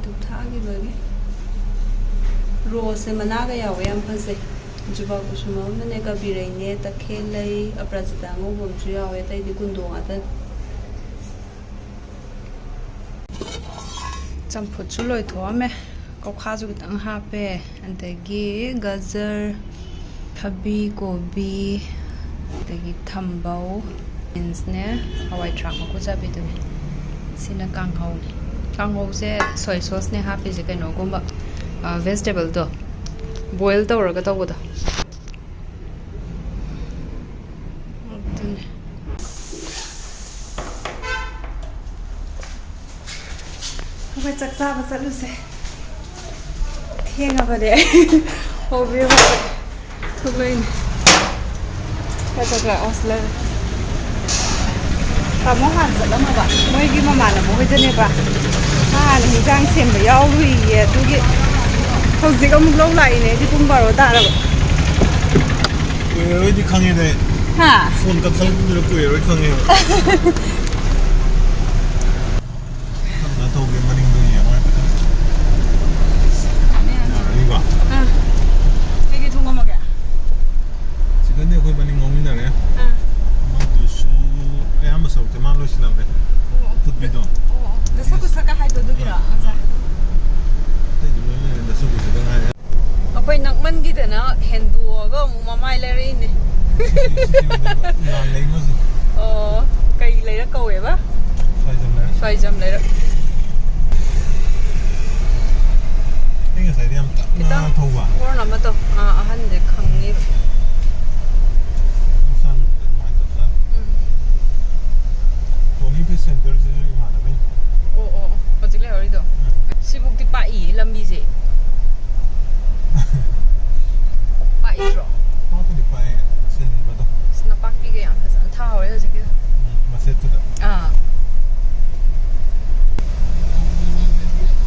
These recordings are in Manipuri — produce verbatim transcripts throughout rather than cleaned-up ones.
ꯙꯨꯞ ꯊꯥꯈꯤꯕꯒꯤ ꯔꯣꯁꯁꯦ ꯃꯅꯥꯒ ꯌꯥꯎꯋꯦ, ꯌꯥꯝ ꯐꯖꯩ꯫ ꯖꯨꯕꯥ ꯀꯨꯁꯨꯝ ꯑꯃꯅꯦ, ꯀꯕꯤꯔꯩꯅꯦ, ꯇꯈꯦꯜ ꯂꯩ, ꯑꯄꯔꯥꯖꯤꯇꯥ ꯑꯉꯧꯕ ꯑꯃꯁꯨ ꯌꯥꯎꯋꯦ, ꯑꯇꯩꯗꯤ ꯀꯨꯟꯗꯣ ꯉꯥꯛꯇꯅꯤ꯫ ꯆꯝꯐꯨꯠꯁꯨ ꯂꯣꯏꯊꯣꯛꯑꯝꯃꯦ꯫ ꯀꯧꯈꯥꯁꯨ ꯈꯤꯇꯪ ꯍꯥꯞꯄꯦ, ꯑꯗꯒꯤ ꯒꯖꯔ, ꯊꯕꯤ, ꯀꯣꯕꯤ, ꯑꯗꯒꯤ ꯊꯝꯕꯧ, ꯕꯤꯟꯁꯅꯦ, ꯍꯋꯥꯏ ꯊ꯭ꯔꯥꯛ ꯃꯀꯨ ꯆꯥꯕꯤꯗꯨꯅꯦ꯫ ꯁꯤꯅ ꯀꯥꯡꯍꯧꯅꯦ꯫ ꯀꯥꯡꯍꯧꯁꯦ ꯁꯣꯏ ꯁꯣꯁꯅꯦ ꯍꯥꯞꯄꯤꯁꯦ, ꯀꯩꯅꯣꯒꯨꯝꯕ, ꯚꯦꯖꯤꯇꯦꯕꯜꯗꯣ ꯕꯣꯏꯜ ꯇꯧꯔꯒ ꯇꯧꯕꯗꯣ꯫ ꯑꯗꯨꯅꯦ꯫ ꯑꯩꯈꯣꯏ ꯆꯥꯛ ꯆꯥꯕ ꯆꯠꯂꯨꯁꯦ꯫ ꯊꯦꯡꯉꯕꯅꯦ꯫ ꯍꯣꯕꯦ ꯍꯣꯕꯦ ꯊꯣꯛꯂꯛꯏꯅꯦ꯫ ꯈꯔ ꯈꯔ ꯈꯔ ꯑꯣꯁꯂꯔ꯫ ꯇꯥꯃꯣ ꯍꯥꯟꯅ ꯆꯠꯂꯝꯃꯕ ꯃꯣꯏꯒꯤ ꯃꯃꯥꯟꯅꯕ ꯍꯣꯏꯗꯅꯦꯕ꯫ ꯃꯥ ꯍꯥꯟꯅ ꯍꯤꯟꯖꯥꯡ ꯁꯦꯝꯕ ꯌꯥꯎꯔꯨꯏꯌꯦ, ꯑꯗꯨꯒꯤ ꯍꯧꯖꯤꯛ ꯑꯃꯨꯛ ꯂꯧ ꯂꯥꯛꯏꯅꯦ꯫ ꯑꯩꯗꯤ ꯄꯨꯡ ꯕꯥꯔꯣ ꯇꯥꯔꯕ꯫ ꯀꯨꯏꯔꯔꯣꯏꯗꯤ ꯈꯪꯉꯦꯗ ꯑꯩ꯫ ꯍꯥ? ꯐꯣꯟ ꯀꯛꯊꯠꯂꯛꯄꯗꯨꯗ ꯀꯨꯏꯔꯔꯣꯏ ꯈꯪꯉꯦꯕ꯫ ꯇꯞꯅ ꯊꯧꯒꯦ, ꯃꯅꯤꯡꯗꯣ ꯌꯦꯡꯉꯣ ꯍꯥꯏꯐꯦꯠꯇꯪ꯫ ꯌꯥꯔꯅꯤꯀꯣ? ꯑꯥ꯫ ꯀꯩꯀꯩ ꯊꯣꯡꯉꯝꯃꯒꯦ? ꯆꯤꯛꯀꯟꯗꯤ ꯑꯩꯈꯣꯏ ꯃꯅꯤꯡ ꯉꯧꯃꯤꯟꯅꯔꯦ꯫ ꯑꯥ꯫ ꯑꯃꯗꯨꯁꯨ ꯑꯌꯥꯝꯕ ꯁꯔꯨꯛꯇꯤ ꯃꯥ ꯂꯣꯏꯁꯤꯜꯂꯝꯃꯦ꯫ ꯑꯣ, ꯑꯣ꯫ ꯐꯨꯠꯄꯤꯗꯣ꯫ ꯑꯣ, ꯑꯣ꯫ ꯗꯁꯀꯨꯁꯀ ꯍꯥꯏꯗꯣ ꯑꯗꯨꯒꯤꯔꯣ? ꯑꯥ, ꯑꯥ꯫ ꯑꯇꯩꯗꯤ ꯂꯣꯏ ꯂꯩꯔꯦ, ꯗꯁꯀꯨꯁꯀ ꯉꯥꯏꯔꯦ꯫ ꯑꯩꯈꯣꯏ ꯅꯛꯃꯟꯈꯤꯗꯅ ꯍꯦꯟꯗꯣꯛꯑꯒ ꯑꯃꯨꯛ ꯃꯃꯥꯏ ꯂꯩꯔꯛꯏꯅꯦ꯫ ꯂꯥꯟ ꯂꯩ ꯃꯣꯏꯁꯦ꯫ ꯑꯣ, ꯀꯩ ꯂꯩꯔꯛ ꯀꯧꯋꯦꯕ? ꯁ꯭ꯋꯥꯏꯖꯝ ꯂꯩꯔꯛ꯫ ꯁ꯭ꯋꯥꯏꯖꯝ ꯂꯩꯔꯛ꯫ ꯑꯩ ꯉꯁꯥꯏꯗꯤ ꯌꯥꯝ ꯇꯞꯅ ꯈꯤꯇꯪ ꯊꯧꯕ꯫ ꯍꯣꯔꯟ ꯑꯃ ꯇꯧ꯫ ꯑꯥ, ꯑꯍꯟꯁꯦ ꯈꯪꯅꯤꯕ꯫ ꯍꯛꯆꯥꯡ ꯅꯨꯡꯉꯥꯏꯇꯕꯖꯥꯠꯅꯤ꯫ ꯎꯝ꯫ ꯇꯣꯅꯤ ꯐꯤꯁ ꯁꯦꯟꯇꯔꯁꯤꯁꯨ ꯏꯃꯥꯟꯅꯕꯩꯅꯤ꯫ ꯑꯣ, ꯑꯣ, ꯑꯣ꯫ ꯍꯧꯖꯤꯛ ꯂꯩꯍꯧꯔꯤꯗꯣ꯫ ꯎꯝ꯫ ꯁꯤꯕꯨꯛꯇꯤ ꯄꯥꯛꯏꯌꯦ ꯂꯝꯕꯤꯁꯦ꯫ ꯄꯥꯛꯏꯗ꯭ꯔꯣ? ꯄꯥꯛꯄꯨꯗꯤ ꯄꯥꯛꯑꯦ, ꯆꯤꯟꯕꯗꯣ꯫ ꯑꯁ, ꯅꯄꯥꯛꯄꯤꯒ ꯌꯥꯝ ꯐꯖꯅ ꯊꯥꯍꯧꯔꯦ ꯍꯧꯖꯤꯛꯀꯤꯗꯣ꯫ ꯎꯝ, ꯃꯆꯦꯠꯇꯨꯗ꯫ ꯑꯥ꯫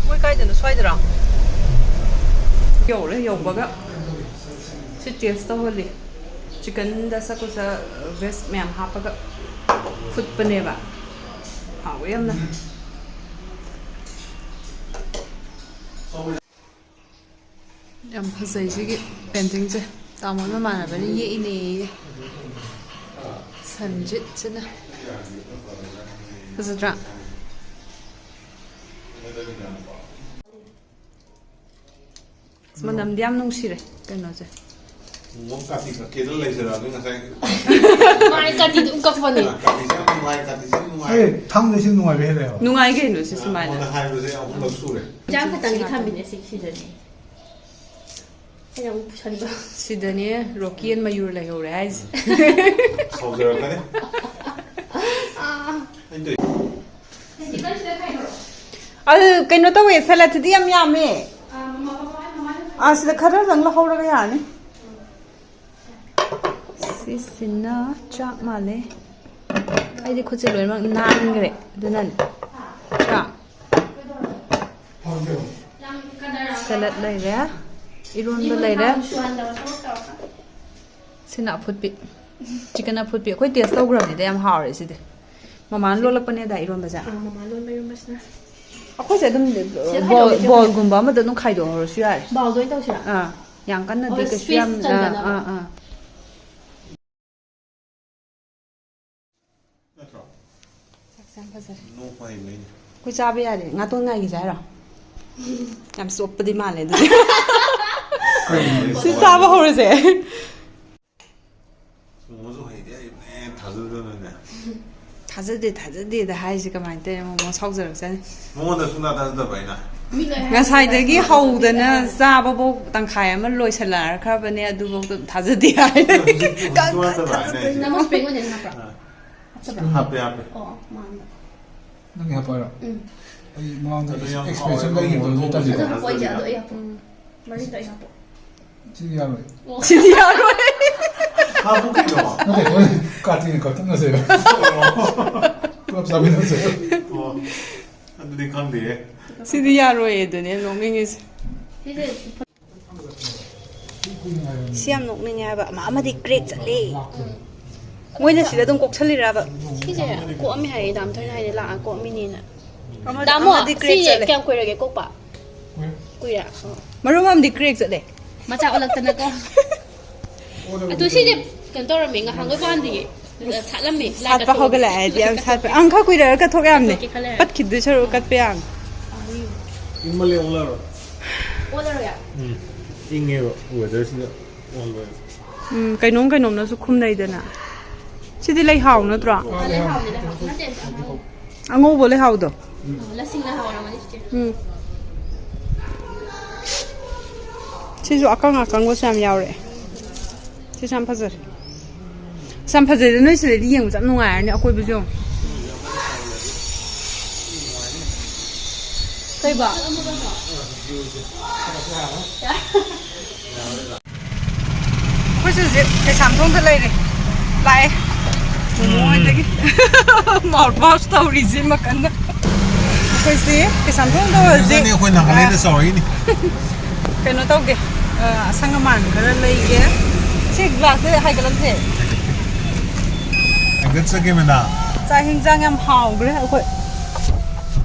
ꯃꯣꯏ ꯀꯥꯏꯗꯅꯣ, ꯁ꯭ꯋꯥꯏꯗꯔꯣ? ꯎꯝ꯫ ꯌꯧꯔꯦ, ꯌꯧꯕꯒ ꯁꯤ ꯇꯦꯁ ꯇꯧꯍꯜꯂꯤ꯫ ꯆꯤꯛꯀꯟꯗ ꯁꯀꯨꯁ, ꯚꯦꯖ ꯃꯌꯥꯝ ꯍꯥꯞꯄꯒ ꯐꯨꯠꯄꯅꯦꯕ꯫ ꯍꯥꯎꯋꯦ ꯌꯥꯝꯅ꯫ ꯌꯥꯝ ꯐꯖꯩ ꯁꯤꯒꯤ ꯄꯦꯟꯇꯤꯡꯁꯦ꯫ ꯇꯥꯃꯣ ꯃꯃꯥꯟꯅꯕꯅ ꯌꯦꯛꯏꯅꯦꯌꯦ꯫ ꯁꯟꯖꯤꯠꯁꯤꯅ꯫ ꯐꯖꯗ꯭ꯔꯥ? ꯑꯁ, ꯃꯅꯝꯗꯤ ꯌꯥꯝ ꯅꯨꯡꯁꯤꯔꯦ ꯀꯩꯅꯣꯁꯦ꯫ ꯃꯣꯝ ꯀꯥꯇꯤ ꯀꯛꯀꯦꯗ ꯂꯩꯖꯔꯛꯑꯕꯅꯤ ꯉꯁꯥꯏ꯫ ꯃꯥꯏ ꯀꯥꯇꯤꯗꯨ ꯑꯗꯨꯝ ꯀꯛꯄꯅꯦ꯫ ꯀꯥꯇꯤꯁꯦ ꯌꯥꯝ ꯅꯨꯡꯉꯥꯏ, ꯀꯥꯇꯤꯁꯦ ꯌꯥꯝ ꯅꯨꯡꯉꯥꯏ꯫ ꯑꯦ, ꯊꯥꯡꯗꯩꯁꯤꯅ ꯅꯨꯡꯉꯥꯏꯕ ꯍꯦꯜꯂꯦ ꯍꯥꯏꯕ꯫ ꯅꯨꯡꯉꯥꯏ ꯀꯩꯅꯣ ꯁꯤ ꯁꯨꯃꯥꯏꯅ꯫ ꯅꯉꯣꯟꯗ ꯍꯥꯏꯕꯁꯦ ꯑꯍꯨꯝꯂꯛ ꯁꯨꯔꯦ꯫ ꯏꯟꯖꯥꯡ ꯈꯛꯇꯪꯒꯤ ꯊꯝꯃꯤꯅꯦ ꯁꯤ ꯁꯤꯗꯅꯦ꯫ ꯑꯩꯅ ꯑꯃꯨꯛ ꯄꯨꯁꯟꯕ꯫ ꯁꯤꯗꯅꯦ ꯔꯣꯀꯤ ꯑꯦꯟ ꯃꯌꯨꯔ ꯂꯩꯍꯧꯔꯦ ꯍꯥꯏꯁꯦ꯫ ꯁꯥꯎꯖꯔꯛꯀꯅꯤ꯫ ꯑꯩꯅ ꯇꯧꯔꯤ꯫ ꯑꯗꯨ ꯀꯩꯅꯣ ꯇꯧꯋꯦ, ꯁꯦꯂꯠꯁꯤꯗꯤ ꯌꯥꯝ ꯌꯥꯝꯃꯦ꯫ ꯑꯥ, ꯁꯤꯗ ꯈꯔꯗꯪ ꯂꯧꯍꯧꯔꯒ ꯌꯥꯅꯤ꯫ ꯁꯤꯁꯤꯅ ꯆꯥꯛ ꯃꯥꯜꯂꯦ꯫ ꯑꯩꯗꯤ ꯈꯨꯠꯁꯦ ꯂꯣꯏꯅꯃꯛ ꯅꯥꯟꯈ꯭ꯔꯦ, ꯑꯗꯨꯅꯅꯦ꯫ ꯆꯥꯛ꯫ ꯁꯦꯂꯠ ꯂꯩꯔꯦ, ꯏꯔꯣꯟꯕ ꯂꯩꯔꯦ꯫ ꯁꯤꯅ ꯑꯐꯨꯠꯄꯤ, ꯆꯤꯛꯀꯟ ꯑꯐꯨꯠꯄꯤ꯫ ꯑꯩꯈꯣꯏ ꯇꯦꯁ ꯇꯧꯈ꯭ꯔꯕꯅꯤꯗ, ꯌꯥꯝ ꯍꯥꯎꯔꯦ ꯁꯤꯗꯤ꯫ ꯃꯃꯥꯅ ꯂꯣꯜꯂꯛꯄꯅꯦꯗ ꯏꯔꯣꯟꯕꯁꯦ꯫ ꯑꯥ, ꯃꯃꯥ ꯂꯣꯟꯕ ꯏꯔꯣꯟꯕꯁꯤꯅ꯫ ꯑꯩꯈꯣꯏꯁꯦ ꯑꯗꯨꯝ ꯁꯤꯗ ꯕꯣꯜ, ꯈꯥꯏꯗꯣꯛꯑꯁꯦ, ꯕꯣꯜꯒꯨꯝꯕ ꯑꯃꯗ ꯑꯗꯨꯝ ꯈꯥꯏꯗꯣꯛꯍꯧꯔꯁꯨ ꯌꯥꯔꯦ꯫ ꯕꯥꯎꯜꯗ ꯑꯣꯏꯅ ꯇꯧꯁꯤꯔꯥ? ꯑꯥ, ꯌꯥꯝ ꯀꯟꯅꯗꯤ ꯑꯣ, ꯀꯩꯁꯨ ꯁ꯭ꯋꯤꯁ ꯌꯥꯝ, ꯑꯥ, ꯆꯟꯗꯅꯕ꯫ ꯑꯥ, ꯑꯥ꯫ ꯅꯠꯇ꯭ꯔꯣ? ꯆꯥꯛꯁꯦ ꯌꯥꯝ ꯐꯖꯔꯦ꯫ ꯅꯣꯛꯄ ꯍꯩꯕꯩꯅꯦ꯫ ꯑꯩꯈꯣꯏ ꯆꯥꯕ ꯌꯥꯔꯦ꯫ ꯉꯥꯇꯣꯟ ꯉꯥꯏꯈꯤꯁꯦ ꯍꯥꯏꯔꯣ? ꯌꯥꯝ ꯆꯣꯞꯄꯗꯤ ꯃꯥꯜꯂꯦ ꯑꯗꯨꯗꯤ꯫ ꯀꯩꯅꯣ? ꯁꯤ ꯆꯥꯕ ꯍꯧꯔꯁꯦ꯫ ꯃꯣꯃꯣꯁꯨ ꯍꯩꯗꯤ ꯍꯩꯕꯅꯦ, ꯊꯥꯖꯗꯅꯅꯦ꯫ ꯊꯥꯖꯗꯦ, ꯊꯥꯖꯗꯦꯗ ꯍꯥꯏꯁꯦ ꯀꯃꯥꯏꯅ ꯇꯧꯔꯤꯅꯣ? ꯃꯣꯃꯣ ꯁꯥꯎꯖꯔꯛꯆꯅꯤ꯫ ꯃꯉꯣꯟꯗ ꯁꯨꯡꯊꯥ ꯊꯥꯖꯗꯕ ꯑꯩꯅ꯫ ꯃꯤ ꯂꯣꯏ ꯍꯥꯏ-, ꯉꯁꯥꯏꯗꯒꯤ ꯍꯥꯏ-, ꯍꯧꯗꯅ ꯆꯥꯕꯐꯧ ꯇꯪꯈꯥꯏ ꯑꯃ ꯂꯣꯏꯁꯤꯜꯂꯛꯈ꯭ꯔꯕꯅꯦ, ꯑꯗꯨꯐꯧꯗ ꯊꯥꯖꯗꯦ ꯍꯥꯏ꯫ ꯍꯧꯖꯤꯛ, ꯍꯧꯖꯤꯛ ꯀ-, ꯀ-, ꯅꯠꯇꯕ ꯍꯥꯏꯅ ꯑꯩꯁꯦ꯫ ꯊꯥꯖꯗꯦ꯫ ꯅꯪ ꯁ꯭ꯄꯔꯤꯡ ꯑꯣꯅꯤꯌꯟ ꯍꯥꯞꯄ꯭ꯔꯥ? ꯑꯥ꯫ ꯍꯥꯞꯆꯕ꯭ꯔꯥ? ꯍꯥꯞꯄꯦ, ꯍꯥꯞꯄꯦ꯫ ꯑꯣ, ꯃꯥꯟꯕ꯫ ꯅꯪꯒꯤ ꯍꯥꯞꯄ ꯍꯥꯏꯔꯣ? ꯎꯝ꯫ ꯑꯩ ꯃꯃꯥꯡꯗ ꯑꯗꯨ ꯌꯥꯝ ꯑꯦꯛꯁꯄ꯭ꯔꯦꯁꯟ ꯍꯥꯎꯋꯦ, ꯂꯩꯈꯤꯕꯗꯣ ꯃꯣꯃꯣ ꯍꯧꯖꯤꯛ ꯇꯜꯂꯤꯗ꯫ ꯑꯗꯨ ꯍꯥꯞꯄꯣ, ꯑꯩꯁꯦ ꯑꯗꯨ ꯑꯩ ꯍꯥꯞꯄꯣ꯫ ꯎꯝ꯫ ꯃꯔꯤꯗꯣ ꯑꯩ ꯍꯥꯞꯄꯣ꯫ ꯁꯤꯗꯤ ꯌꯥꯔꯣꯏ꯫ ꯑꯣ꯫ ꯁꯤꯗꯤ ꯌꯥꯔꯣꯏ꯫ ꯍꯥꯞꯄꯨ ꯀꯩꯅꯣ? ꯅꯠꯇꯦ, ꯀꯥꯇꯤꯅ ꯀꯛꯊꯠꯅꯁꯦꯕ꯫ ꯄꯨꯂꯞ ꯆꯥꯃꯤꯟꯅꯁꯦꯕ꯫ ꯑꯣ꯫ ꯑꯗꯨꯗꯤ ꯈꯪꯗꯦꯍꯦ꯫ ꯁꯤꯗꯤ ꯌꯥꯔꯣꯏꯌꯦ ꯑꯗꯨꯅꯦ ꯅꯣꯛꯅꯤꯡꯉꯤꯁꯦ꯫ ꯁꯤꯁꯦ ꯁꯤ ꯌꯥꯝ ꯅꯣꯛꯅꯤꯡꯉꯦ ꯍꯥꯏꯕ꯫ ꯑꯃ-, ꯑꯃꯗꯤ ꯀ꯭ꯔꯦꯛ ꯆꯠꯂꯦ꯫ ꯃꯣꯏꯅ ꯁꯤꯗ ꯑꯗꯨꯝ ꯀꯣꯛꯁꯜꯂꯤꯔꯕ? ꯁꯤꯁꯦ ꯀꯣꯛꯑꯝꯃꯦ ꯍꯥꯏꯌꯦ, ꯗꯥꯝ ꯊꯣꯏꯅ ꯍꯥꯏꯅ ꯂꯥꯛꯑ ꯀꯣꯛꯑꯝꯃꯤꯅꯦꯅ꯫ ꯑꯃ-, ꯗꯥꯃꯣ, ꯑꯃꯗꯤ ꯀ꯭ꯔꯦꯛ ꯁꯤꯁꯦ ꯆꯠꯂꯦ꯫ ꯀꯌꯥꯝ ꯀꯨꯏꯔꯒꯦ ꯀꯣꯛꯄ? ꯀꯨꯏ-, ꯀꯨꯏꯔꯦ꯫ ꯃꯔꯨꯝ ꯑꯃꯗꯤ crack ꯆꯠꯂꯦ꯫ ꯃꯆꯥ ꯑꯣꯜꯂꯛꯇꯅꯀꯣ꯫ ꯑꯗꯨ ꯁꯤꯁꯦ ꯀꯩꯅꯣ ꯇꯧꯔꯝꯃꯦ, ꯉꯍꯥꯡꯒꯣꯏ ꯄꯥꯟꯗꯤꯌꯦ꯫ ꯁꯥꯠꯂꯝꯃꯦ꯫ ꯂꯥꯏ ꯁꯥꯠꯄ ꯀꯠꯊꯣꯛꯑꯒ꯫ ꯍꯧꯒꯠꯂꯛꯑꯦ ꯍꯥꯏꯗꯤ ꯌꯥꯝ ꯁꯥꯠꯄ꯫ ꯑꯪ ꯈꯔ ꯀꯨꯏꯔꯒ ꯀꯠꯊꯣꯛ ꯌꯥꯝꯅꯦ꯫ ꯀꯠꯊꯣꯛꯀꯦ ꯈꯜꯂꯦ꯫ ꯄꯠꯈꯤꯗꯣꯏ ꯁꯔꯨꯛ ꯀꯠꯄ ꯌꯥꯝꯅꯦ꯫ ꯏꯪꯃꯜꯂꯦ ꯑꯣꯜꯂꯔꯣꯏ꯫ ꯑꯣꯜꯂꯔꯣꯏ꯫ ꯎꯝ꯫ ꯏꯪꯉꯦꯕ weatherꯁꯤꯅ ꯑꯣꯜꯂꯣꯏ꯫ ꯎꯝ, ꯀꯩꯅꯣꯝ ꯀꯩꯅꯣꯝꯅꯁꯨ ꯈꯨꯝꯅꯩꯗꯅ꯫ ꯁꯤꯗꯤ ꯂꯩꯍꯥꯎ ꯅꯠꯇ꯭ꯔꯣ? ꯂꯩꯍꯥꯎꯅꯦ, ꯂꯩꯍꯥꯎ꯫ ꯅꯠꯇꯦ, ꯑꯉꯧꯕ꯫ ꯑꯉꯧꯕ ꯂꯩꯍꯥꯎꯗꯣ꯫ ꯂꯁꯤꯡꯅ ꯍꯥꯎꯔꯝꯃꯅꯤ ꯆꯤꯆꯦ꯫ ꯎꯝ꯫ ꯁꯤꯁꯨ ꯑꯀꯪ ꯑꯀꯪꯕꯁꯨ ꯌꯥꯝ ꯌꯥꯎꯔꯛꯑꯦ꯫ ꯁꯤꯁꯨ ꯌꯥꯝ ꯐꯖꯔꯦ꯫ ꯑꯁ, ꯌꯥꯝ ꯐꯖꯩꯗ, ꯅꯣꯏ ꯁꯤꯗꯗꯤ ꯌꯦꯡꯕꯁꯨ ꯌꯥꯝ ꯅꯨꯡꯉꯥꯏꯔꯅꯤ, ꯑꯀꯣꯏꯕꯁꯨ ꯌꯦꯡꯉꯨ꯫ ꯀꯩꯕ? ꯑꯩꯈꯣꯏꯁꯨ ꯍꯧꯖꯤꯛ ꯀꯩꯁꯥꯝꯊꯣꯡꯗ ꯂꯩꯔꯦ꯫ ꯂꯥꯛꯑꯦ꯫ ꯃꯣꯃꯣ ꯍꯣꯏꯗꯒꯤ꯫ Mouth wash ꯇꯧꯔꯤꯁꯦ ꯃꯀꯟꯅ꯫ ꯑꯩꯈꯣꯏꯁꯦ ꯀꯩꯁꯥꯝꯊꯣꯡꯗ ꯍꯧꯖꯤꯛ, ꯑꯗꯨꯅꯤ ꯑꯩꯈꯣꯏ ꯅꯥꯒꯥꯂꯦꯟꯗ ꯑ, ꯆꯥꯎꯔꯛꯏꯅꯤ꯫ ꯀꯩꯅꯣ ꯇꯧꯒꯦ, ꯑ, ꯑꯁꯪ ꯑꯃꯥꯟ ꯈꯔ ꯂꯩꯒꯦ꯫ ꯁꯤ glassꯁꯦ ꯍꯥꯏꯒꯠꯂꯝꯁꯦ꯫ ꯍꯥꯏꯒꯠꯆꯒꯦ ꯃꯦꯗꯥꯝ꯫ ꯆꯥꯛ ꯍꯤꯟꯖꯥꯡ ꯌꯥꯝ ꯍꯥꯎꯈ꯭ꯔꯦ ꯑꯩꯈꯣꯏ꯫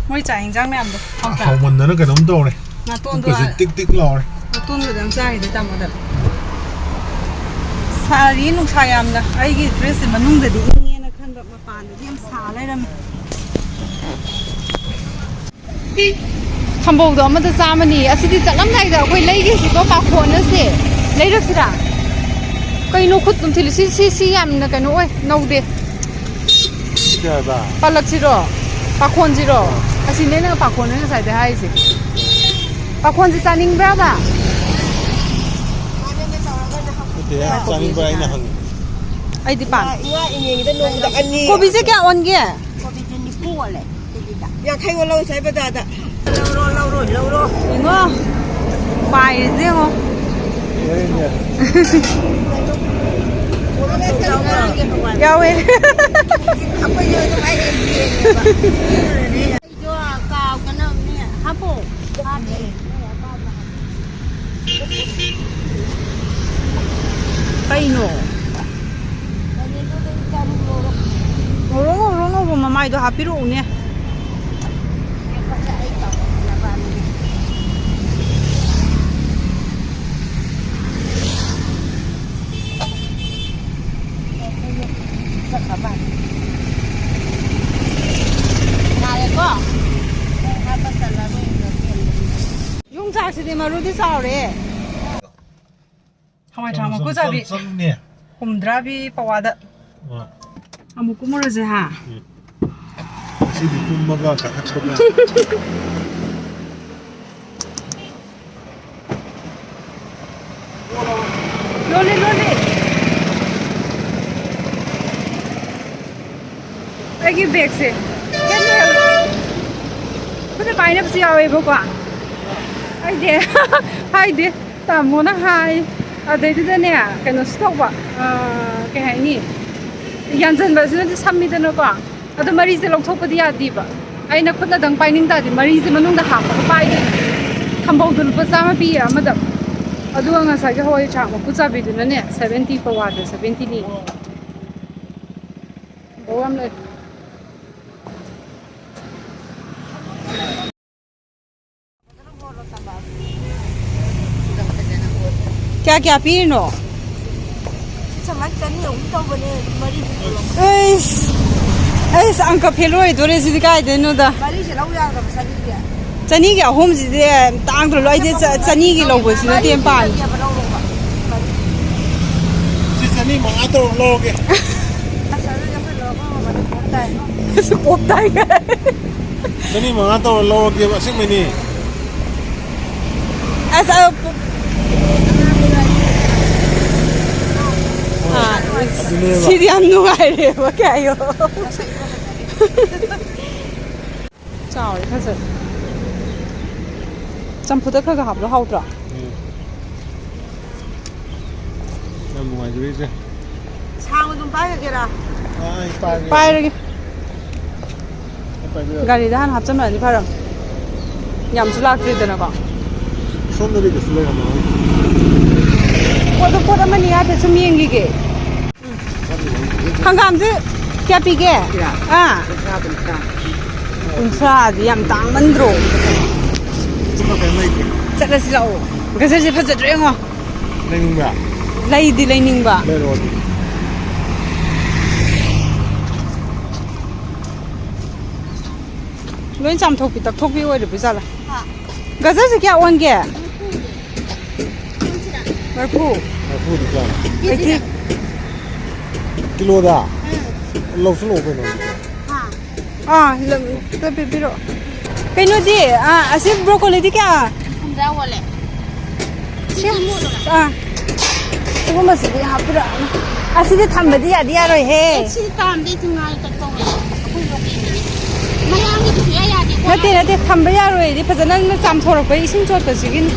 ꯃꯣꯏ ꯆꯥꯛ ꯍꯤꯟꯖꯥꯡ ꯃꯌꯥꯝꯗꯣ ꯍꯥꯎꯇ꯭ꯔꯥ? ꯍꯥꯎꯃꯟꯗꯅ ꯀꯩꯅꯣꯝ ꯇꯧꯔꯦ꯫ ꯅꯥꯇꯣꯟꯗꯣ ꯄꯨꯛꯀꯁꯦ ꯑꯥ꯫ ꯇꯤꯛ ꯇꯤꯛ ꯂꯥꯎꯔꯦ꯫ ꯅꯥꯇꯣꯟꯗꯨꯗꯪ ꯆꯥꯔꯤꯗꯣ ꯇꯥꯃꯣꯗ꯫ ꯁꯥꯔꯤ ꯅꯨꯡꯁꯥ ꯌꯥꯝꯅ꯫ ꯑꯩꯒꯤ dressꯁꯦ ꯃꯅꯨꯡꯗꯗꯤ ꯏꯪꯉꯦꯅ ꯈꯟꯕ, ꯃꯄꯥꯟꯗꯗꯤ ꯌꯥꯝ ꯁꯥ ꯂꯩꯔꯝꯃꯦ꯫ ꯊꯝꯕꯧꯗꯣ ꯑꯃꯗ ꯆꯥꯝꯃꯅꯤ꯫ ꯑꯁꯤꯗꯤ ꯆꯠꯂꯝꯗꯥꯏꯗ ꯑꯩꯈꯣꯏ ꯂꯩꯒꯦꯁꯤꯀꯣ, ꯄꯥꯈꯣꯟ ꯑꯁꯦ꯫ ꯂꯩꯔꯛꯁꯤꯔꯥ? ꯀꯩꯅꯣ ꯈꯨꯠ ꯑꯗꯨꯝ ꯊꯤꯜꯂꯤ? ꯁꯤ, ꯁꯤ, ꯁꯤ ꯌꯥꯝꯅ ꯀꯩꯅꯣ ꯑꯣꯏ, ꯅꯧꯗꯦ꯫ ꯁꯤ ꯀꯩ ꯍꯥꯏꯕ? ꯄꯥꯂꯛꯁꯤꯔꯣ? ꯄꯥꯈꯣꯟꯁꯤꯔꯣ? ꯑꯁꯤꯅꯦ ꯅꯪ ꯄꯥꯈꯣꯟꯅꯦ ꯉꯁꯥꯏꯗꯩ ꯍꯥꯏꯔꯤꯁꯦ꯫ ꯄꯥꯈꯣꯟꯁꯤ ꯆꯥꯅꯤꯡꯕ꯭ꯔꯥꯕ? ꯅꯠꯇꯦ, ꯆꯥꯅꯤꯡꯕ꯭ꯔꯥ ꯑꯩꯅ ꯍꯪꯉꯤ꯫ ꯑꯩꯗꯤ ꯄꯥꯝꯃꯦ꯫ ꯏꯃꯥ ꯏꯉꯦꯟꯒꯤꯗ ꯅꯣꯡꯃꯗ ꯑꯅꯤ꯫ ꯀꯣꯕꯤꯁꯦ ꯀꯌꯥ ꯑꯣꯟꯒꯦ? ꯀꯣꯕꯤꯁꯦ ꯅꯤꯐꯨ ꯑꯣꯜꯂꯦ ꯀꯦꯖꯤꯗ꯫ ꯌꯥꯡꯈꯩ ꯑꯣꯜꯂꯧ ꯁ꯭ꯋꯥꯏ ꯕꯖꯥꯔꯗ꯫ ꯂꯧꯔꯣ, ꯂꯧꯔꯣ, ꯂꯧꯔꯣ꯫ ꯌꯦꯡꯉꯣ꯫ ꯄꯥꯏꯔꯤꯁꯦ ꯌꯦꯡꯉꯣ꯫ ꯌꯥꯎꯋꯦ꯫ ꯑꯩꯈꯣꯏꯁꯨ ꯑꯗꯨꯝ ꯑꯩ ꯌꯦꯡꯉꯦꯕ꯫ ꯑꯩꯗꯣ ꯀꯥꯎꯗꯅ ꯍꯥꯞꯄꯣ꯫ ꯍꯥꯞꯄꯦ꯫ ꯀꯩꯅꯣ? ꯉꯧꯔꯣ, ꯉꯧꯔꯣ, ꯉꯧꯔꯣ, ꯃꯃꯥꯏꯗꯣ ꯍꯥꯞꯄꯤꯔꯛꯎꯅꯦ꯫ ꯆꯥꯛꯁꯤꯗꯤ ꯃꯔꯨꯗꯤ ꯆꯥꯎꯔꯦ꯫ ꯍꯋꯥꯏ ꯊ꯭ꯔꯥꯛ ꯃꯀꯨ ꯆꯥꯕꯤ꯫ ꯆꯝ-, ꯆꯝ-, ꯆꯝꯅꯦ꯫ ꯍꯨꯝꯗ꯭ꯔꯥ ꯄꯤ ꯄꯋꯥꯗ꯫ ꯑꯥ꯫ ꯑꯃꯨꯛ ꯀꯨꯝꯃꯨꯔꯁꯦ ꯍꯥ꯫ ꯎꯝ꯫ ꯉꯁꯤꯗꯤ ꯀꯨꯝꯃꯒ ꯀꯥꯈꯠꯄꯒ꯫ ꯂꯣꯜꯂꯦ, ꯂꯣꯜꯂꯦ꯫ ꯑꯩꯒꯤ ꯕꯦꯒꯁꯦ ꯍꯦꯟ ꯃꯦꯜ ꯈꯨꯠꯅ ꯄꯥꯏꯅꯕꯁꯨ ꯌꯥꯎꯋꯦꯕꯀꯣ꯫ ꯑꯩꯗꯤ ꯍꯥꯏꯗꯦ, ꯇꯥꯃꯣꯅ ꯍꯥꯏ꯫ ꯑꯗꯩꯗꯨꯗꯅꯦ, ꯀꯩꯅꯣꯁꯨ ꯇꯧꯕ, ꯑꯥ, ꯀꯩ ꯍꯥꯏꯅꯤ, ꯌꯥꯟꯁꯤꯟꯕꯁꯤꯅꯗꯤ ꯁꯝꯃꯤꯗꯅꯀꯣ꯫ ꯑꯗꯣ ꯃꯔꯤꯁꯦ ꯂꯧꯊꯣꯛꯄꯗꯤ ꯌꯥꯗꯦꯕ꯫ ꯑꯩꯅ ꯈꯨꯠꯅꯗꯪ ꯄꯥꯏꯅꯤꯡ ꯇꯥꯔꯗꯤ ꯃꯔꯤꯁꯦ ꯃꯅꯨꯡꯗ ꯍꯥꯞꯄꯒ ꯄꯥꯏꯗꯣꯏꯅꯦ꯫ ꯊꯝꯕꯧꯗꯣ ꯂꯨꯄꯥ ꯆꯥꯝꯃ ꯄꯤꯌꯦ ꯑꯃꯗ꯫ ꯑꯗꯨꯒ ꯉꯁꯥꯏꯒꯤ ꯍꯋꯥꯏ ꯊ꯭ꯔꯥꯛ ꯃꯀꯨ ꯆꯥꯕꯤꯗꯨꯅꯅꯦ, ꯁꯚꯦꯟꯇꯤ ꯄꯋꯥꯗ ꯁꯚꯦꯟꯇꯤꯅꯤ꯫ ꯊꯝꯕꯧ ꯌꯥꯝ ꯂꯩ꯫ ꯀꯌꯥ ꯀꯌꯥ ꯄꯤꯔꯤꯅꯣ? ꯁꯤ ꯁꯃꯥꯏꯅ ꯆꯅꯤ ꯑꯍꯨꯝ ꯇꯧꯕꯅꯦ, ꯃꯔꯤꯗꯤ ꯄꯨꯔꯛꯑꯣ꯫ ꯑꯩꯁ, ꯑꯩꯁ, ꯑꯪꯀ ꯐꯦꯜ ꯑꯣꯏꯗꯣꯔꯦ ꯁꯤꯗꯤ ꯀꯥꯏꯗꯩꯅꯣꯗ꯫ ꯃꯔꯤꯁꯦ ꯂꯧ ꯌꯥꯗꯕ ꯆꯅꯤꯒꯤ꯫ ꯆꯅꯤꯒꯤ ꯑꯍꯨꯝꯁꯤꯗꯤ ꯇꯥꯡꯗ꯭ꯔꯣ? ꯂꯣ, ꯑꯩꯗꯤ ꯆ-, ꯆꯅꯤꯒꯤ ꯂꯧꯕꯁꯤꯅ ꯃꯔꯤ ꯇꯦꯝ ꯄꯥꯝꯃꯤ꯫ ꯄꯤꯔꯒꯦꯕ, ꯂꯧꯔꯣꯕ꯫ ꯃꯔꯤ꯫ ꯁꯤ ꯆꯅꯤ ꯃꯉꯥ ꯇꯧꯔ ꯂꯧꯔꯒꯦ꯫ ꯑꯁ, ꯑꯗꯨꯗꯤ ꯑꯩꯈꯣꯏ ꯂꯧꯔꯒ ꯃꯃꯜꯗꯤ ꯄꯣꯞ ꯇꯥꯏ꯫ ꯄꯣꯞ ꯇꯥꯏ꯫ ꯆꯅꯤ ꯃꯉꯥ ꯇꯧꯔ ꯂꯧꯔꯒꯦꯕ, ꯑꯁꯦꯡꯕꯩꯅꯦ꯫ ꯑꯁ, ꯑ, ꯄꯨ-, ꯑꯥ, ꯑꯗꯨꯅꯦꯕ꯫ ꯁꯤꯗꯤ ꯌꯥꯝ ꯅꯨꯡꯉꯥꯏꯔꯦꯕ, ꯀꯌꯥ ꯌꯣ-, ꯆꯥꯎꯔꯦ ꯐꯖꯅ꯫ ꯆꯝꯐꯨꯠꯇ ꯈꯔ ꯈꯔ ꯍꯥꯞꯄꯗꯣ ꯍꯥꯎꯇ꯭ꯔꯣ? ꯎꯝ꯫ ꯌꯥꯝ ꯅꯨꯡꯉꯥꯏꯖꯔꯦ, ꯏꯆꯦ꯫ ꯁꯥꯡꯅ ꯑꯗꯨꯝ ꯄꯥꯏꯔꯒꯦꯔꯥ? ꯑꯥ, ꯑꯩ ꯄꯥꯏꯔꯒꯦ꯫ ꯄꯥꯏꯔꯒꯦ꯫ ꯑꯩ ꯄꯥꯏꯕꯤꯔꯒꯦ꯫ ꯒꯥꯔꯤꯗ ꯍꯥꯟꯅ ꯍꯥꯞꯆꯟꯕꯅꯗꯤ ꯐꯔꯝ꯫ ꯌꯥꯝꯁꯨ ꯂꯥꯛꯇ꯭ꯔꯤꯗꯅꯀꯣ꯫ ꯁꯣꯝꯗꯗꯤ ꯀꯩꯁꯨ ꯂꯩꯔꯝꯃꯔꯣꯏ꯫ ꯄꯣꯠꯇꯣ ꯄꯣꯠ ꯑꯃꯅꯤ ꯍꯥꯏꯐꯦꯠ ꯁꯨꯝ ꯌꯦꯡꯈꯤꯒꯦ꯫ ꯍꯪꯒꯥꯝꯁꯦ ꯀꯌꯥ ꯄꯤꯒꯦ? ꯀꯌꯥ? ꯑꯥ꯫ ꯀꯨꯟꯊ꯭ꯔꯥ, ꯀꯨꯟꯊ꯭ꯔꯥ꯫ ꯀꯨꯟꯊ꯭ꯔꯥꯗꯤ ꯌꯥꯝ ꯇꯥꯡꯃꯟꯗ꯭ꯔꯣ? ꯂꯨꯄꯥ ꯀꯌꯥꯝ ꯂꯩꯒꯦ? ꯆꯠꯂꯁꯤ ꯂꯥꯛꯑꯣ꯫ ꯒꯖꯔꯁꯦ ꯐꯖꯗ꯭ꯔꯣ ꯌꯦꯡꯉꯣ꯫ ꯂꯩꯅꯤꯡꯕ꯭ꯔꯥ? ꯂꯩꯗꯤ ꯂꯩꯅꯤꯡꯕ꯫ ꯂꯩꯔꯣ ꯑꯗꯨꯗꯤ꯫ ꯂꯣꯏ ꯆꯥꯝꯊꯣꯛꯄꯤ ꯇꯛꯊꯣꯛꯄꯤ ꯑꯣꯏꯔꯕ ꯖꯥꯠꯂꯥ? ꯍꯥ? ꯒꯖꯔꯁꯦ ꯀꯌꯥ ꯑꯣꯟꯒꯦ? ꯃꯔꯐꯨ꯫ ꯃꯔꯐꯨꯗꯤ ꯀꯌꯥꯅꯣ? ꯑꯩꯠꯇꯤ꯫ ꯀꯤꯂꯣꯗ? ꯂꯧꯁꯤꯜꯂꯛꯑꯣ ꯀꯩꯅꯣ ꯑꯗꯨꯗꯤ꯫ ꯑꯥ, ꯂꯝ-, ꯑꯝꯇ ꯄꯤꯕꯤꯔꯛꯑꯣ꯫ ꯀꯩꯅꯣꯗꯤ, ꯑꯥ, ꯑꯁꯤ ꯕ꯭ꯔꯣꯀꯣꯂꯤꯗꯤ ꯀꯌꯥ? ꯍꯨꯝꯐꯨꯇꯔꯥ ꯑꯣꯜꯂꯦ꯫ ꯁꯤ, ꯑꯥ, ꯁꯤꯒꯨꯝꯕꯁꯤꯗꯤ ꯍꯥꯞꯄꯤꯔꯛꯑꯅꯨ꯫ ꯑꯁꯤꯗꯤ ꯊꯝꯕꯗꯤ ꯌꯥꯗꯤ ꯌꯥꯔꯣꯏꯍꯦ꯫ ꯑꯦ, ꯁꯤ ꯄꯥꯝꯗꯦ, ꯁꯤ ꯉꯥꯏ ꯀꯛ ꯇꯧꯋꯦ꯫ ꯑꯩꯈꯣꯏ ꯂꯣꯀꯦꯜꯒꯤꯅꯤ꯫ ꯃꯌꯥꯡꯒꯤꯗꯤ ꯁꯨꯡꯌꯥ ꯌꯥꯗꯦꯀꯣ꯫ ꯅꯠꯇꯦ, ꯅꯠꯇꯦ, ꯊꯝꯕ ꯌꯥꯔꯣꯏꯗꯤ ꯐꯖꯅ ꯅꯪꯅ ꯆꯥꯝꯊꯣꯔꯛꯄ ꯏꯁꯤꯡ ꯆꯣꯠꯄꯁꯤꯒꯤꯅꯤ꯫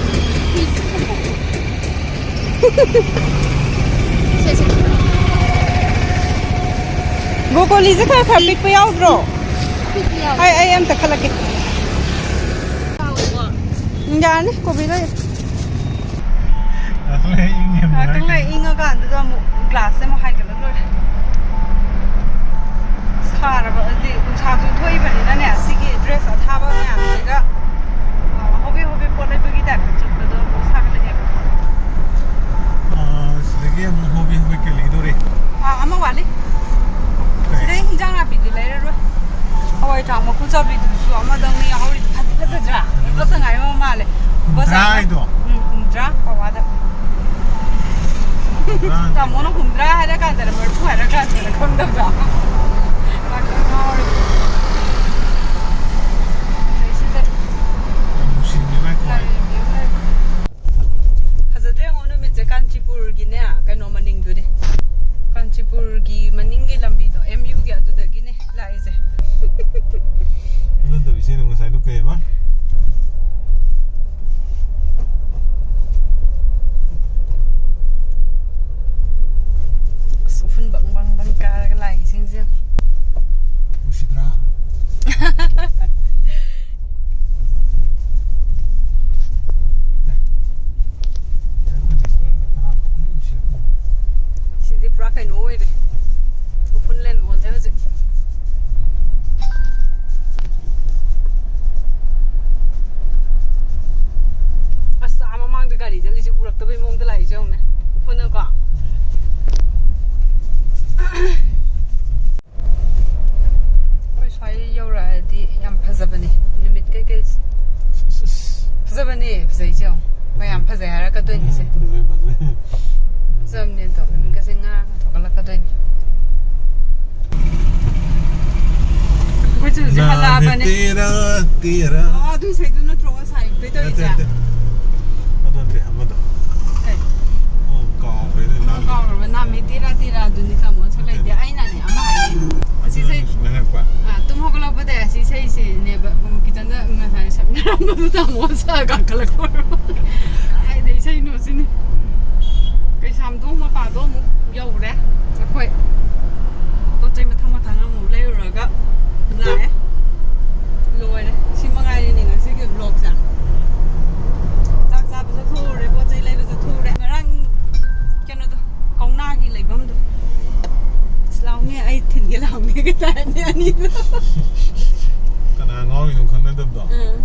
ꯁꯦ, ꯁꯦ꯫ ꯕ꯭ꯔꯣꯀꯣꯂꯤꯁꯦ ꯈꯔ ꯈꯔ ꯄꯤꯛꯄ ꯌꯥꯎꯗ꯭ꯔꯣ? ꯄꯤꯛꯄ ꯌꯥꯎꯋꯦ꯫ ꯑꯩ, ꯑꯩ ꯑꯝꯇ ꯈꯜꯂꯛꯀꯦ꯫ ꯌꯥꯎꯋꯦꯀꯣ꯫ ꯎꯝ, ꯌꯥꯔꯅꯤ, ꯀꯣꯕꯤ ꯂꯣꯏ꯫ ꯉꯥꯛꯇꯪ ꯂꯩ ꯏꯪꯉꯦ ꯑꯃꯨꯛ ꯉꯥꯛꯇꯪ ꯂꯩ ꯍꯥꯏꯔꯛꯀꯅꯤ꯫ ꯏꯪꯉꯀꯥꯟꯗꯨꯗ ꯑꯃꯨꯛ ꯒ꯭ꯂꯥꯁꯁꯦ ꯑꯃꯨꯛ ꯍꯥꯏꯒꯠꯂ ꯂꯣꯏꯔꯦ꯫ ꯁꯥꯔꯕ, ꯍꯥꯏꯗꯤ ꯅꯨꯡꯁꯥꯁꯨ ꯊꯣꯛꯏꯕꯅꯤꯅꯅꯦ, ꯁꯤꯒꯤ ꯗ꯭ꯔꯦꯁ ꯑꯊꯥꯕ ꯃꯌꯥꯝꯁꯤꯒ, ꯑ, ꯍꯣꯕꯦ ꯍꯣꯕꯦ ꯄꯣꯠ ꯂꯩꯕꯒꯤ ꯇꯥꯏꯞꯇ ꯆꯠꯄꯗꯣ ꯑꯃꯨꯛ ꯁꯥꯒꯠꯂꯛꯑꯦꯕ꯫ ꯑ, ꯁꯤꯗꯒꯤ ꯑꯃꯨꯛ ꯍꯣꯕꯦ ꯍꯣꯕꯦ ꯀꯩ ꯂꯩꯗꯣꯔꯤ? ꯑꯥ, ꯑꯃ ꯋꯥꯠꯂꯤ꯫ ꯀꯩ? ꯁꯤꯗꯩ ꯍꯤꯟꯖꯥꯡ ꯅꯥꯄꯤꯗꯤ ꯂꯩꯔꯔꯣꯏ꯫ ꯍꯋꯥꯏ ꯊ꯭ꯔꯥꯛ ꯃꯀꯨ ꯆꯥꯕꯤꯗꯨꯁꯨ ꯑꯃꯗꯪꯅ ꯌꯥꯎꯍꯧꯔꯤ꯫ ꯐꯗꯤ ꯐꯖꯗ꯭ꯔꯥ? ꯐꯖ ꯉꯥꯏꯕ ꯑꯃ ꯃꯥꯜꯂꯦ꯫ ꯀꯨꯟꯊ꯭ꯔꯥ ꯍꯥꯏꯗꯣ? ꯎꯝ, ꯀꯨꯟꯊ꯭ꯔꯥ ꯄꯋꯥꯗ꯫ ꯀꯨꯟꯊ꯭ꯔꯥ꯫ ꯇꯥꯃꯣꯅ ꯀꯨꯟꯊ꯭ꯔꯥ ꯍꯥꯏꯔ ꯀꯥꯟꯗꯅ ꯃꯔꯤꯐꯨ ꯍꯥꯏꯔ ꯀꯥꯟꯗꯅ ꯈꯪꯗꯕꯗꯣ꯫ ꯉꯥꯛꯇꯪ ꯉꯥꯎꯔꯦ꯫ ꯁꯤꯗ ꯌꯥꯝ ꯅꯨꯡꯁꯤꯕꯅꯦ ꯃꯥꯏ ꯈꯨꯍꯥꯏꯗꯣ꯫ ꯂꯥꯏꯔꯦꯝꯕꯤ ꯑꯃ ꯂꯩꯔꯦ꯫ ꯐꯖꯗ꯭ꯔꯣ ꯌꯦꯡꯉꯣ, ꯅꯨꯃꯤꯠꯁꯦ ꯀꯥꯟꯆꯤꯄꯨꯔꯒꯤꯅꯦ, ꯀꯩꯅꯣ ꯃꯅꯤꯡꯗꯨꯅꯦ꯫ ꯀꯥꯟꯆꯤꯄꯨꯔꯒꯤ ꯃꯅꯤꯡꯒꯤ ꯂꯝꯕꯤꯗꯣ, ꯑꯦꯝ ꯌꯨꯒꯤ ꯑꯗꯨꯗꯒꯤꯅꯦ ꯂꯥꯛꯏꯁꯦ꯫ ꯑꯗꯨ ꯅꯠꯇꯕ ꯏꯆꯦꯗꯣ ꯉꯁꯥꯏꯗꯣ ꯀꯩ ꯍꯥꯏꯕ? ꯑꯁ, ꯎꯐꯨꯟ ꯕꯪ ꯕꯪ ꯕꯪ ꯀꯥꯔꯒ ꯂꯥꯛꯏꯁꯤꯡꯁꯦ꯫ ꯑꯦ, ꯐꯖꯩꯁꯦ ꯌꯦꯡꯉꯣ꯫ ꯃꯌꯥꯝ ꯐꯖꯩ ꯍꯥꯏꯔꯛꯀꯗꯣꯏꯅꯤꯁꯦ꯫ ꯐꯖꯩ, ꯐꯖꯩ꯫ ꯆꯝꯅꯦ ꯑꯗꯣ, ꯅꯨꯃꯤꯠꯀꯁꯦ ꯉꯥꯡꯉ ꯊꯣꯛꯒꯠꯂꯛꯀꯗꯣꯏꯅꯤ꯫ ꯑꯩꯈꯣꯏꯁꯨ ꯍꯧꯖꯤꯛ ꯍꯜꯂꯛꯑꯕꯅꯦ꯫ ꯇꯦꯔꯥ, ꯇꯦꯔꯥ꯫ ꯑꯣ, ꯑꯗꯨ ꯏꯁꯩꯗꯨ ꯅꯠꯇ꯭ꯔꯣ ꯉꯁꯥꯏ play ꯅꯠꯇꯦ, ꯇꯧꯔꯤꯁꯦ? ꯅꯠꯇꯦ꯫ ꯑꯗꯨ ꯅꯠꯇꯦ, ꯑꯃꯗꯣ꯫ ꯀꯩ? ꯑꯣ, ꯀꯥꯎꯈ꯭ꯔꯦꯅꯦ, ꯑꯃꯨꯛ ꯅꯥꯃꯤ꯫ ꯀꯥꯎꯈ꯭ꯔꯕ? ꯅꯥꯃꯤ ꯇꯦꯔꯥ ꯇꯦꯔꯥ ꯑꯗꯨꯅꯤ ꯇꯥꯃꯣꯅ ꯁꯛꯂꯛꯏꯗꯤ꯫ ꯅꯠꯇꯦ꯫ ꯑꯩꯅꯅꯦ, ꯑꯃ ꯍꯥꯏꯒꯦ꯫ ꯑꯁꯤ ꯑꯗꯨ ꯏꯁꯩ ꯁꯨꯃꯥꯏꯅ ꯍꯥꯏꯔꯛꯄ꯫ ꯑꯥ, ꯇꯨꯝ ꯍꯧꯒꯠꯂꯛꯄꯗ ꯑꯁꯤ ꯏꯁꯩꯁꯤꯅꯦꯕ, ꯎꯝ, kitchenꯗ ꯉꯁꯥꯏ ꯁꯛꯅꯔꯝꯕꯗꯨ ꯇꯥꯃꯣ ꯁꯛꯑ ꯀꯥꯈꯠꯂꯛꯄ ꯑꯣꯏꯔꯕ꯫ ꯀꯥꯏꯗ ꯏꯁꯩꯅꯣ ꯁꯤꯅꯤ? ꯀꯩꯁꯥꯝꯊꯣꯡ ꯃꯄꯥꯗꯣ ꯑꯃꯨꯛ ꯌꯧꯔꯦ ꯑꯩꯈꯣꯏ꯫ ꯄꯣꯠ ꯆꯩ ꯃꯊꯪ ꯃꯊꯪ ꯑꯃꯨꯛ ꯂꯩꯔꯨꯔꯒ ꯂꯥꯛꯑꯦ꯫ ꯂꯣꯏꯔꯦ꯫ ꯁꯤ ꯃꯉꯥꯏꯔꯦꯅꯦ ꯉꯁꯤꯒꯤ vlogꯁꯦ꯫ ꯆꯥꯛ ꯆꯥꯕ ꯆꯠꯊꯣꯛꯎꯔꯦ, ꯄꯣꯠ ꯆꯩ ꯂꯩꯕ ꯆꯠꯊꯣꯛꯎꯔꯦ꯫ ꯉꯔꯥꯡ ꯀꯩꯅꯣꯗꯣ, ꯀꯧꯅꯥꯒꯤ ꯂꯩꯐꯝꯗꯣ꯫ ꯑꯁ, ꯂꯥꯎꯅꯦ, ꯑꯩ ꯊꯤꯟꯒꯦ ꯂꯥꯎꯅꯦꯒ ꯇꯥꯔꯅꯦ ꯑꯅꯤꯗꯣ꯫ ꯀꯅꯥ ꯉꯥꯎꯔꯤꯅꯣ ꯈꯪꯅꯗꯕꯗꯣ? ꯎꯝ꯫